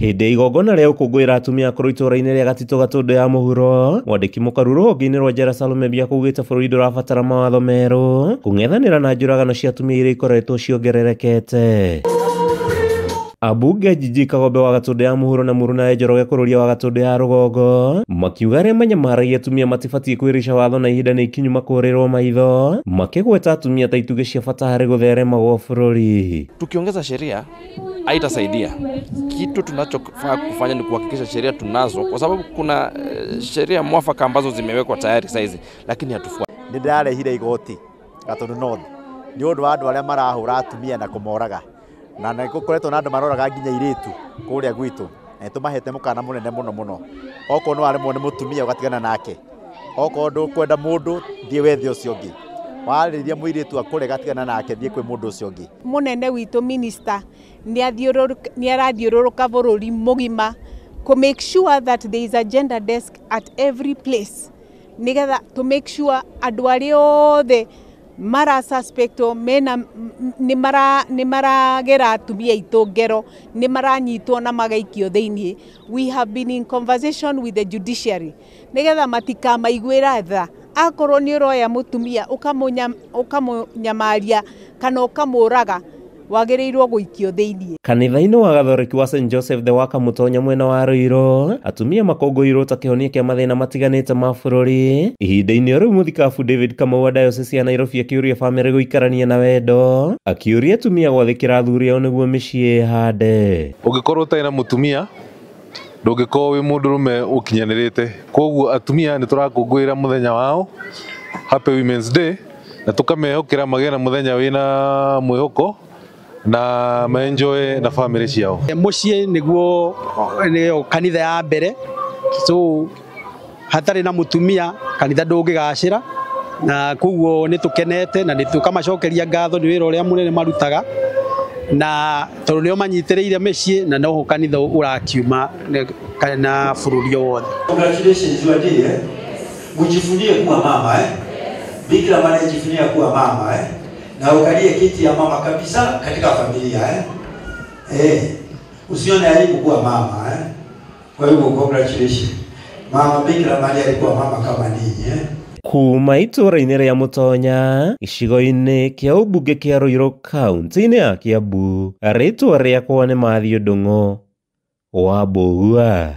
Hĩndĩ ya igongona rĩa gũkũngũĩra atumia akũrũ itũũra-inĩ rĩa Gatitũ Gatũndũ ya mũhuro, mwandĩki mũkaru rũhonge-inĩ rwa Njera Salome Mbia kuugĩte bũrũri ndũrabatara mawatho merũ kũng'ethanĩra na njũragano cia atumia iria ikoretwo ciongererekete. Ambunge Jiji Kagombe wa Gatũndũ ya mũhuro na Mũrunae Njoroge Kũrũria wa Gatũndũ ya rũgongo makiuga arĩa manyamaragia atumia matibatiĩ kwĩrĩca watho na ihinda nĩ ikinyu makũrĩrwo maitho, makĩgweta atumia ta itugĩ cia bata harĩ gũtherema gwa bũrũri. Tukiongeza sheria haitasaidia. Kitu tunachofaa kufanya ni kuhakikisha sheria tunazo, kwa sababu kuna sheria mwafaka ambazo zimewekwa tayari saizi, lakini hatufuati. Nĩndĩrarehire igoti Gatũndũ North nĩ ũndũ wa andũ arĩa marahũra atumia na kũmoraga, na nĩ gũkoretwo na andũ maroraga nginya airĩtu kũrĩa gwitũ, na nĩtũmahete mũkana mũnene mũno mũno. Okorwo nĩ waremwo nĩ mũtumia ũgatigana nake, okorwo ndũkwenda mũndũ thiĩ wethe ũcio ũngĩ, warĩria mũirĩtu akũrega tigana nake thiĩ kwĩ mũndũ ũcio ũngĩ. Mũnene witũ minister nĩ arathiũrũrũka bũrũri mũgima kũ make sure that there is a gender desk at every place, nĩgetha to make sure andũ arĩa othe mara suspectwo mena nĩ maragera atumia aitũ ngero, nĩ maranyitwo na magaikio thĩiniĩ. We have been in conversation with the judiciary nĩgetha matikamaiguĩra tha. Akorwo nĩ ũroya mũtumia ũkamũnyamaria kana ũkamũraga, wagĩrĩirwo gũikio thĩiniĩ. Kanitha-inĩ wa Gathoreki wa St Joseph the Worker Mũtonya mwena wa Ruiru, atumia makũngũĩirwo ta kĩhonia kĩa mathĩna matiganĩte ma bũrũri. Ihinda-inĩ o rĩu mũthikabu David Kamau wa Diocese ya Nairobi akĩũria bamĩrĩ gũikarania na wendo, akĩũria atumia gwathĩkĩra athuri ao nĩguo mĩciĩ ĩhande. Ũngĩkorwo ũtarĩ na mũtumia ndũngĩkorwo wĩ mũndũrũme ũkinyanĩrĩte, koguo atumia nĩ tũrakũngũĩra mũthenya wao, Happy Women's Day, na tũkamehokera magĩe na mũthenya wĩna mwĩhoko na maenjoy na family ciao. Mũciĩ nĩguo nĩyo kanitha ya mbere, so hatarĩ na mũtumia kanitha ndũngĩgacĩra, na koguo nĩ tũkenete na nĩ tũkamacokeria ngatho nĩ wĩra ũrĩa mũnene marutaga, na tondũ nĩo manyitĩrĩire mĩciĩ na noho kanitha ũrakiuma na bũrũri wothe. Congratulations you are dear. Mjivunie kuwa mama Bikira Maria jivunia kuwa mama Na ukalie kiti ya mama kabisa katika familia Usione aibu kuwa mama Kwa hivyo congratulations. Mama Bikira Maria alikuwa mama kama ninyi Kuma itũũra-inĩ rĩa Mũtonya, gĩcigo-inĩ kĩa ũmbunge kĩa Ruiru kaunti-inĩ ya Kiambu, rĩtwa rĩakwa nĩ Matthew Ndung'u wa Mbũgua.